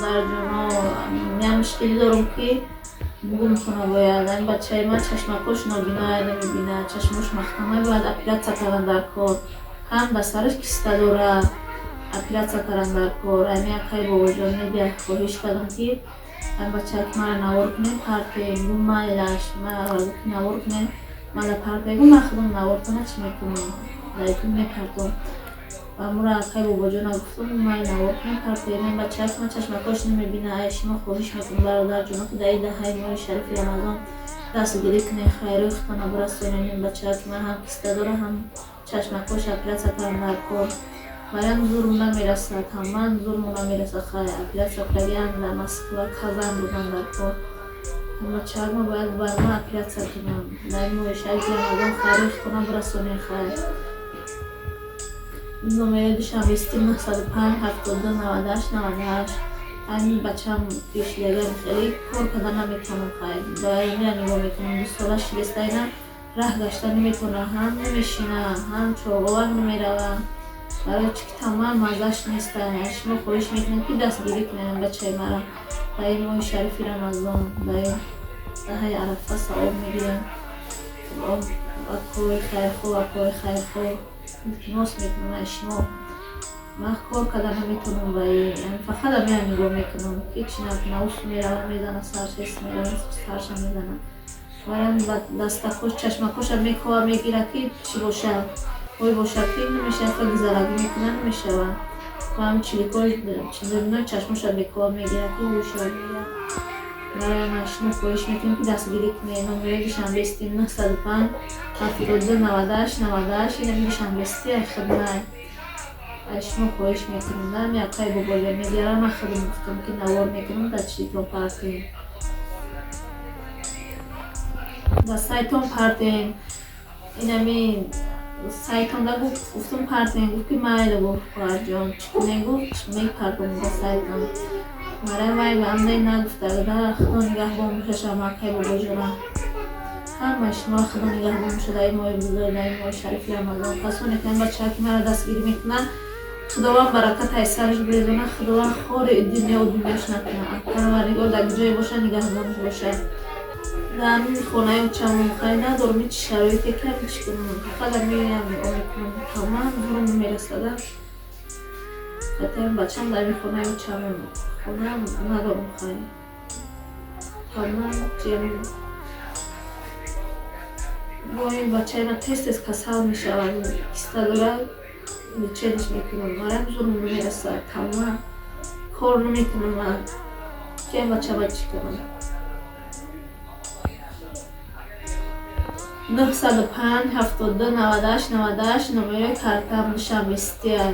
Бародарҷоно, як мушкилӣ дорам, ки бугумтона бояд. Ин бачаи ман чашмакош нобиноя, намебинад, чашмош маҳкама, бояд оператсия кардан дар кор. Ҳам ба сараш киста дора, оператсия кардан дар кор. Ами акай бобоҷон медиа хоҳиш кардам, ки ин бачаак мара навор кунем, партем. Гу майлаш, мара навор кунем, мана партем. Гу ман худам навортона чӣ мекунам, дар мепартом. Ва мура акай бобоҷона гуфтам, май навор кунем, партем. Ин бачаак ман чашмакош намебина. Ай шумо хоҳиш мекунам, бародарҷоно, ки дар ин даҳаи моҳи шарифи Рамазон дастгирӣ кунед, хайрии худтона бирасонед. Ин бачаак ман ҳам киста дора, ҳам чашмакош оператсия кардан дар кор. Барам зурм намерасад, ҳаман зурму намерасад. Хай, оператсия кардагиам дар Москва, Казан будан дар кор. Бачаак ма бояд бар ма оператсия кунам. Дар ин моҳи шарифи Рамазон хайрии худтона бирасонед. Хайр, номери Душанбести 905 72 98 98. Ҳамин бачам пешидагам хеле кор карда наметавонам. Хайр, бояд нигоҳ мекунам. 2 сола шидестайна, раҳ гашта наметавона, ҳам намешина, ҳам чорғовак намерава. Барои чӣ ки тамом маззаш неста. Шумо хоҳиш мекунам, ки дастгирӣ кунед бачаи мара ба ин моҳи шарифи Рамазон, ба ин даҳаи Арафа савоб мегирем. Акои хайрхоҳ, акои хайрхоҳ, илтимос мекунам аз шумо. Ман кор карда наметавонам, ба фақат амиам нигоҳ мекунам, ҳеч накунам. Ус мерава, мезана сарш, ҳес мерава, сарша мезана. Варам дастакош, чашмакоша мекова, мегира, ки чӣ боша, ой боша, ки намешава, фа гизарагӣ мекуна, намешава. Ва ҳам чиликои чилинои чашмоша мекова, мегира, ки ҳушава, мегира. Барои ман шумо хоҳиш мекунем, ки дастгирӣ кунед. Номерои Душанбести 905 72 98 98. Инами Душанбести ай хидмат. Аз шумо хоҳиш мекунем. Нами акай бобоҷон мегирам, ман худам гуфтам, ки навор мекунам, дар читон партем, дар сайтон партем. Инами сайтонда гуфтум, партем. Гуфт, ки майли. Гуфт, хоҳарҷон, чӣ кунем? Гуфт, мепартом дар сайтон. Барои вай ба нагуфта. Худо нигаҳбон бошашам, акай бобоҷона. Ҳамаи шуморо Худо нигаҳбон боша дар ин моҳи бузург, дар ин моҳи шарифи Рамазон. Касоне ки ин бачаки маро дастгирӣ мекунанд, Худованд баракат ай сараш бирезонад, Худованд хори дунёву дунёш накунад. Парвардигор дар ҷое боша, нигаҳбонаш бошад. Дар ҳамин хонаи очамон хай надорам ҳеҷ шароите, ки ҳам чӣ кунам, фақат амиам нигоҳ мекунам. Тамом зурм мерасада. Хатаи бачам дар ҳамин хонаи очамон, хонаам надорам. Хай, тамом ҷем бо ин бачаи ман тез тез касал мешавад, киста дорад, лечение ш мекунам. Марам зурм намерасад, тамом кор намекунам ман. Ки бача ба чӣ кунам? 905 72 98 98 номерои картам Душанбестиай.